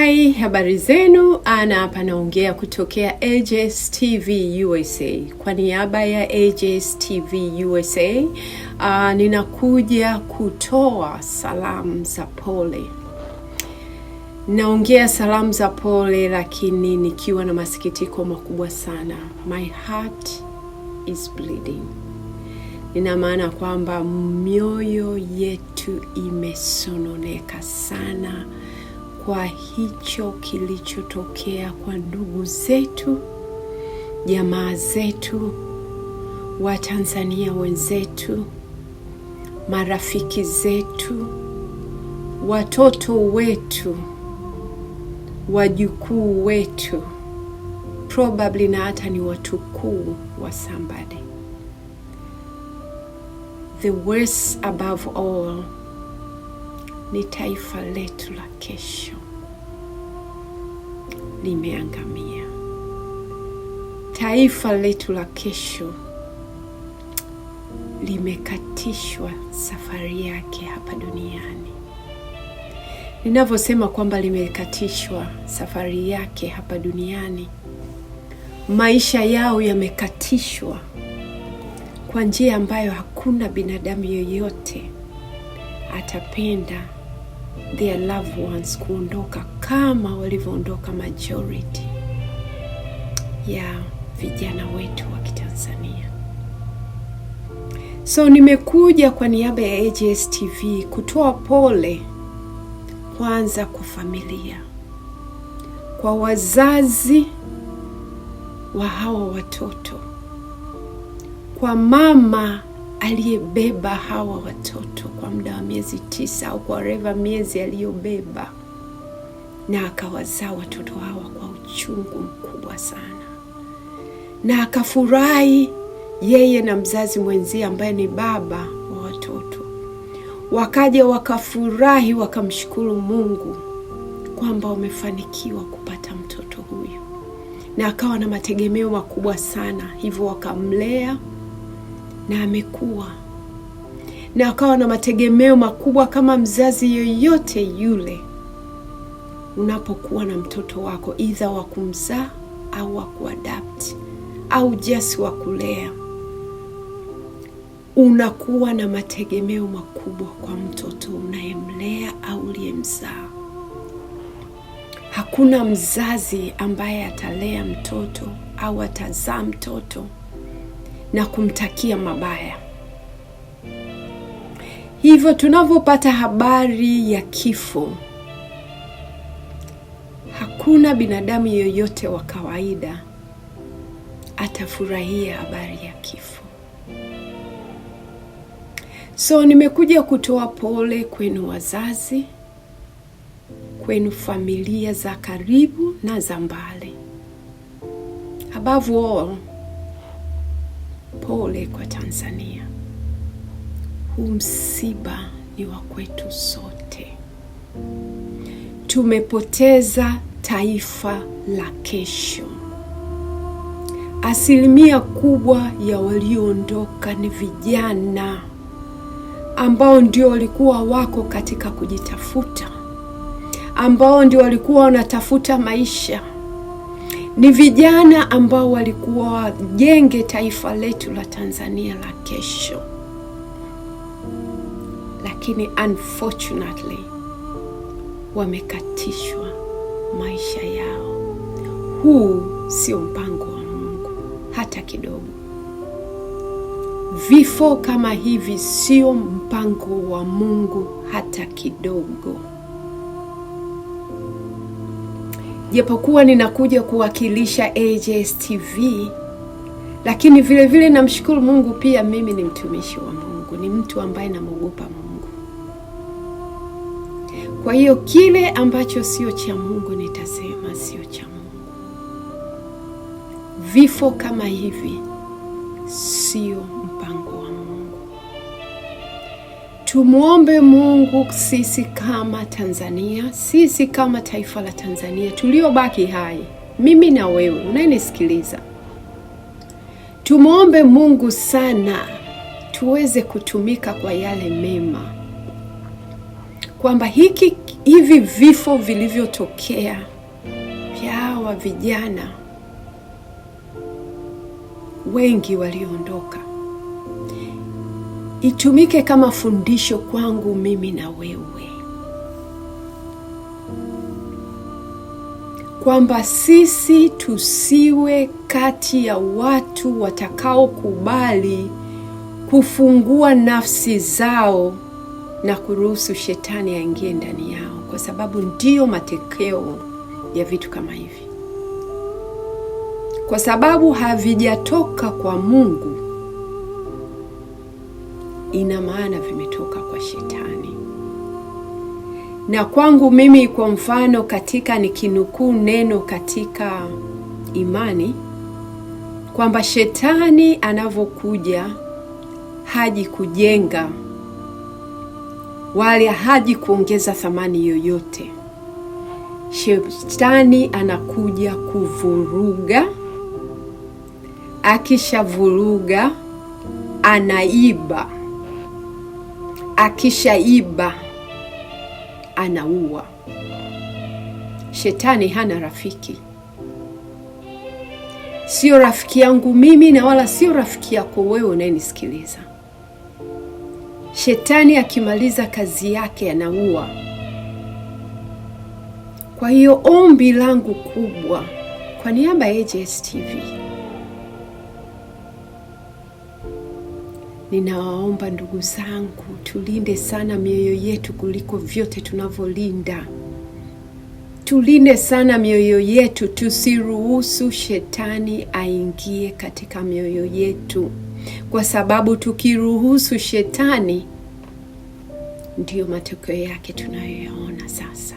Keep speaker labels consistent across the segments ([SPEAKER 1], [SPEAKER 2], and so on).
[SPEAKER 1] Hi, habari zenu. Ana hapa naongea kutokea AJS TV USA. Kwa niaba ya AJS TV USA, ninakuja kutoa salamu za pole. Naongea salamu za pole, lakini nikiwa na masikitiko makubwa sana. My heart is bleeding. Ina maana kwamba mioyo yetu imesononeka sana kwa hicho kilichotokea kwa ndugu zetu, jamaa zetu, Watanzania wenzetu, marafiki zetu, watoto wetu, wajukuu wetu, probably na hata ni watukuu wa somebody. The worst above all ni taifa letu la kesho limeangamia. Taifa letu la kesho limekatishwa safari yake hapa duniani. Ninavyosema kwamba limekatishwa safari yake hapa duniani, maisha yao yamekatishwa kwa njia ambayo hakuna binadamu yoyote atapenda their loved ones kuondoka kama walivyoondoka majority ya vijana wetu wa Kitanzania. So nimekuja kwa niaba ya AJS TV kutoa pole kwanza kwa familia, kwa wazazi wa hawa watoto, kwa mama aliyebeba hawa watoto kwa muda wa miezi 9 au kwa whatever miezi aliyobeba, na akawazaa watoto hawa kwa uchungu mkubwa sana, na akafurahi yeye na mzazi mwenzie ambaye ni baba wa watoto, wakaja wakafurahi, wakamshukuru Mungu kwamba wamefanikiwa kupata mtoto huyu, na akawa na mategemeo makubwa sana, hivyo wakamlea na amekuwa na akawa na mategemeo makubwa kama mzazi yoyote yule. Unapokuwa na mtoto wako either wa kumzaa au wa kuadopt au just wa kulea, unakuwa na mategemeo makubwa kwa mtoto unayemlea au uliyemzaa. Hakuna mzazi ambaye atalea mtoto au atazaa mtoto na kumtakia mabaya. Hivyo tunavyopata habari ya kifo, hakuna binadamu yoyote wa kawaida atafurahia habari ya kifo. So nimekuja kutoa pole kwenu wazazi, kwenu familia za karibu na za mbali. Above all, pole kwa Tanzania. Huu msiba ni wa kwetu sote. Tumepoteza taifa la kesho. Asilimia kubwa ya walioondoka ni vijana ambao ndio walikuwa wako katika kujitafuta, ambao ndio walikuwa wanatafuta maisha. Ni vijana ambao walikuwa wajenge taifa letu la Tanzania la kesho, lakini unfortunately wamekatishwa maisha yao. Huu sio mpango wa Mungu hata kidogo. Vifo kama hivi sio mpango wa Mungu hata kidogo. Japokuwa ninakuja kuwakilisha AJS TV, lakini vile vile namshukuru Mungu pia mimi ni mtumishi wa Mungu, ni mtu ambaye namwogopa Mungu. Kwa hiyo kile ambacho sio cha Mungu nitasema sio cha Mungu. Vifo kama hivi sio mpango wa Mungu. Tumwombe Mungu sisi kama Tanzania, sisi kama taifa la Tanzania tuliobaki hai, mimi na wewe unayenisikiliza, tumwombe Mungu sana tuweze kutumika kwa yale mema, kwa kwamba hivi vifo vilivyotokea vya hawa vijana wengi walioondoka itumike kama fundisho kwangu mimi na wewe, kwamba sisi tusiwe kati ya watu watakaokubali kufungua nafsi zao na kuruhusu shetani aingie ndani yao, kwa sababu ndiyo matokeo ya vitu kama hivi, kwa sababu havijatoka kwa Mungu, ina maana vimetoka kwa shetani. Na kwangu mimi, kwa mfano, katika nikinukuu neno katika imani kwamba shetani anavyokuja haji kujenga wala haji kuongeza thamani yoyote. Shetani anakuja kuvuruga, akishavuruga anaiba, akishaiba anaua. Shetani hana rafiki, sio rafiki yangu mimi na wala sio rafiki yako wewe unayenisikiliza. Shetani akimaliza kazi yake anaua. Kwa hiyo ombi langu kubwa kwa niaba ya AJS TV, ninawaomba ndugu zangu, tulinde sana mioyo yetu kuliko vyote tunavyolinda. Tulinde sana mioyo yetu, tusiruhusu shetani aingie katika mioyo yetu, kwa sababu tukiruhusu shetani, ndiyo matokeo yake tunayoyaona sasa.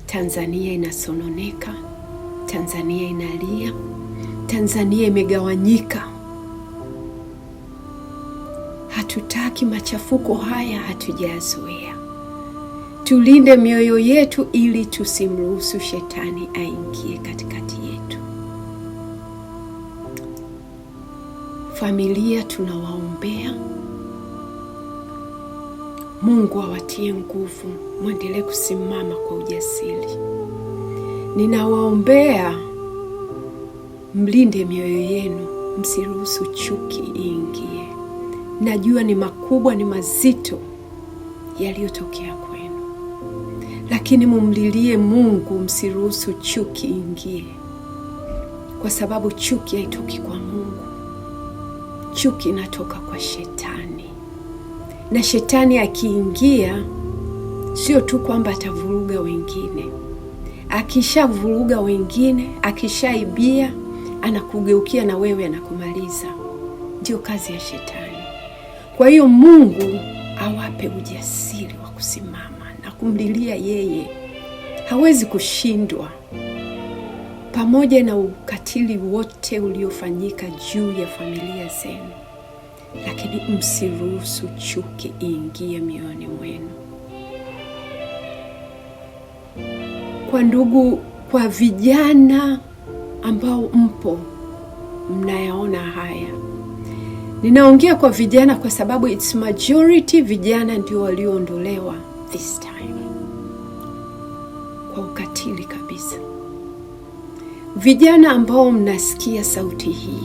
[SPEAKER 1] Tanzania inasononeka, Tanzania inalia, Tanzania imegawanyika. Hatutaki machafuko haya, hatujazoea. Tulinde mioyo yetu ili tusimruhusu shetani aingie katikati yetu. Familia tunawaombea, Mungu awatie nguvu, mwendelee kusimama kwa ujasiri. Ninawaombea mlinde mioyo yenu, msiruhusu chuki iingie. Najua ni makubwa, ni mazito yaliyotokea kwenu, lakini mumlilie Mungu, msiruhusu chuki iingie, kwa sababu chuki haitoki kwa Mungu. Chuki inatoka kwa shetani, na shetani akiingia, sio tu kwamba atavuruga wengine. Akishavuruga wengine, akishaibia, anakugeukia na wewe, anakumaliza. Ndio kazi ya shetani. Kwa hiyo Mungu awape ujasiri wa kusimama na kumlilia yeye. Hawezi kushindwa, pamoja na ukatili wote uliofanyika juu ya familia zenu, lakini msiruhusu chuki iingie mioyoni mwenu. Kwa ndugu, kwa vijana ambao mpo mnayaona haya, ninaongea kwa vijana kwa sababu it's majority vijana ndio walioondolewa this time kwa ukatili kabisa. Vijana ambao mnasikia sauti hii,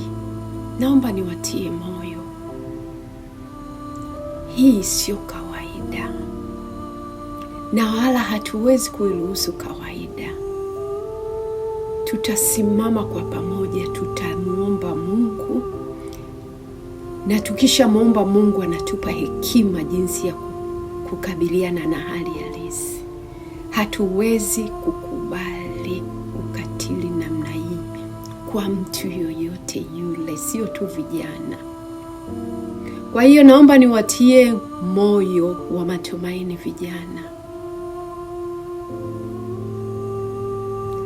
[SPEAKER 1] naomba niwatie moyo. Hii sio kawaida na wala hatuwezi kuiruhusu kawaida. Tutasimama kwa pamoja, tutamwomba Mungu, na tukishamwomba Mungu anatupa hekima jinsi ya kukabiliana na hali halisi. Hatuwezi kukubali ukatili namna hii kwa mtu yoyote yule, sio tu vijana. Kwa hiyo naomba niwatie moyo wa matumaini vijana,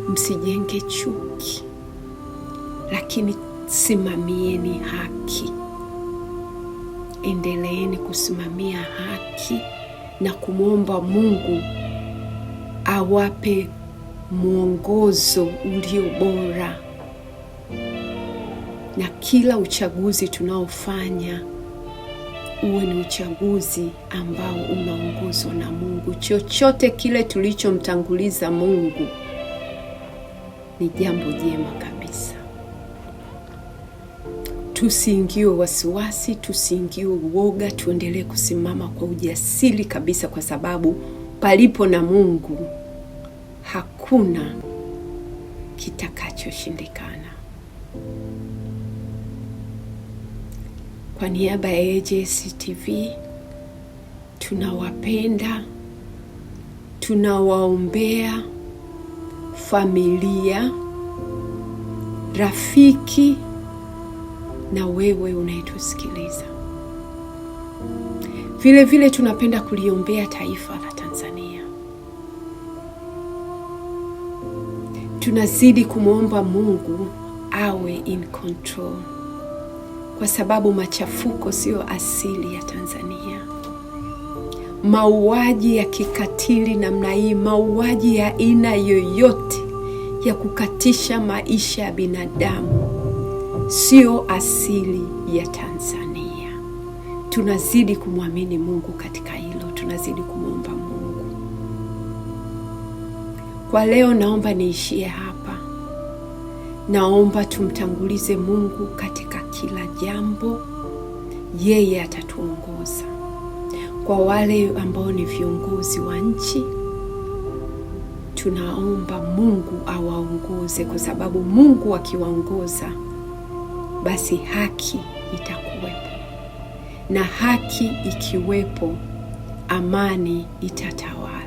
[SPEAKER 1] msijenge chuki, lakini simamieni haki. Endeleeni kusimamia haki na kumwomba Mungu awape mwongozo ulio bora, na kila uchaguzi tunaofanya uwe ni uchaguzi ambao unaongozwa na Mungu. Chochote kile tulichomtanguliza Mungu ni jambo jema kabisa. Tusiingiwe wasiwasi, tusiingiwe uoga, tuendelee kusimama kwa ujasiri kabisa, kwa sababu palipo na Mungu hakuna kitakachoshindikana. Kwa niaba ya AJS TV tunawapenda, tunawaombea familia, rafiki na wewe unayetusikiliza. Vile vile tunapenda kuliombea taifa la Tanzania. Tunazidi kumwomba Mungu awe in control, kwa sababu machafuko siyo asili ya Tanzania. Mauaji ya kikatili namna hii, mauaji ya aina yoyote ya kukatisha maisha ya binadamu sio asili ya Tanzania. Tunazidi kumwamini Mungu katika hilo, tunazidi kumwomba Mungu. Kwa leo naomba niishie hapa. Naomba tumtangulize Mungu katika kila jambo, yeye atatuongoza. Kwa wale ambao ni viongozi wa nchi, tunaomba Mungu awaongoze, kwa sababu Mungu akiwaongoza, basi haki itakuwepo, na haki ikiwepo, amani itatawala.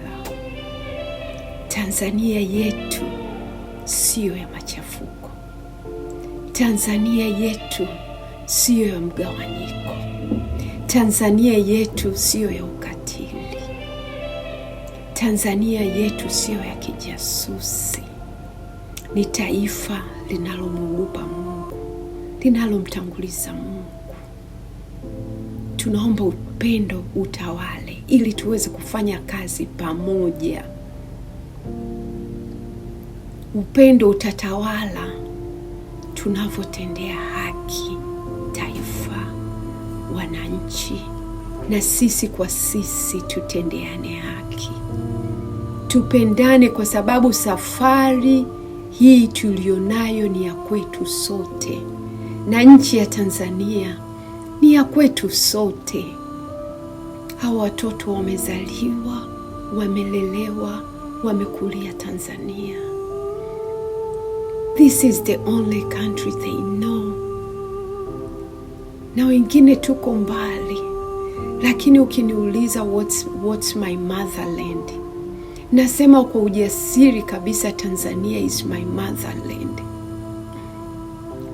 [SPEAKER 1] Tanzania yetu siyo ya machafuko. Tanzania yetu siyo ya mgawanyiko. Tanzania yetu siyo ya ukatili. Tanzania yetu siyo ya kijasusi. Ni taifa linalomwogopa Mungu, linalomtanguliza Mungu. Tunaomba upendo utawale ili tuweze kufanya kazi pamoja. Upendo utatawala tunavyotendea haki taifa, wananchi, na sisi kwa sisi tutendeane haki, tupendane, kwa sababu safari hii tulionayo ni ya kwetu sote, na nchi ya Tanzania ni ya kwetu sote. Hawa watoto wamezaliwa, wamelelewa, wamekulia Tanzania. This is the only country they know. Na wengine tuko mbali, lakini ukiniuliza what's my motherland, nasema kwa ujasiri kabisa, Tanzania is my motherland.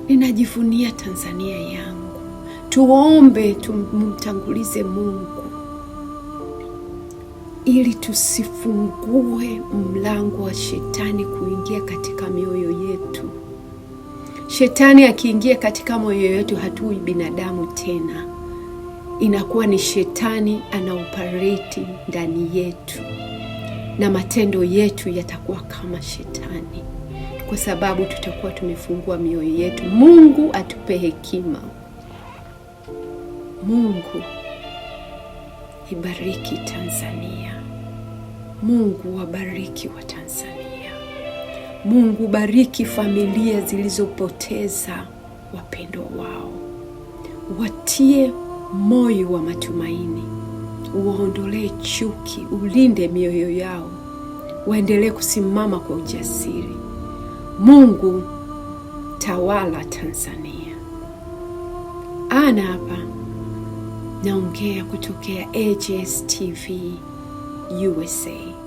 [SPEAKER 1] Ninajivunia Tanzania yangu. Tuombe, tumtangulize Mungu ili tusifungue mlango wa shetani kuingia katika mioyo yetu. Shetani akiingia katika moyo yetu, hatui binadamu tena, inakuwa ni shetani anaoperate ndani yetu, na matendo yetu yatakuwa kama shetani, kwa sababu tutakuwa tumefungua mioyo yetu. Mungu atupe hekima. Mungu ibariki Tanzania. Mungu wabariki wa Tanzania. Mungu bariki familia zilizopoteza wapendwa wao, watie moyo wa matumaini, uwaondolee chuki, ulinde mioyo yao, waendelee kusimama kwa ujasiri. Mungu tawala Tanzania. Ana hapa naongea kutokea AJS TV USA.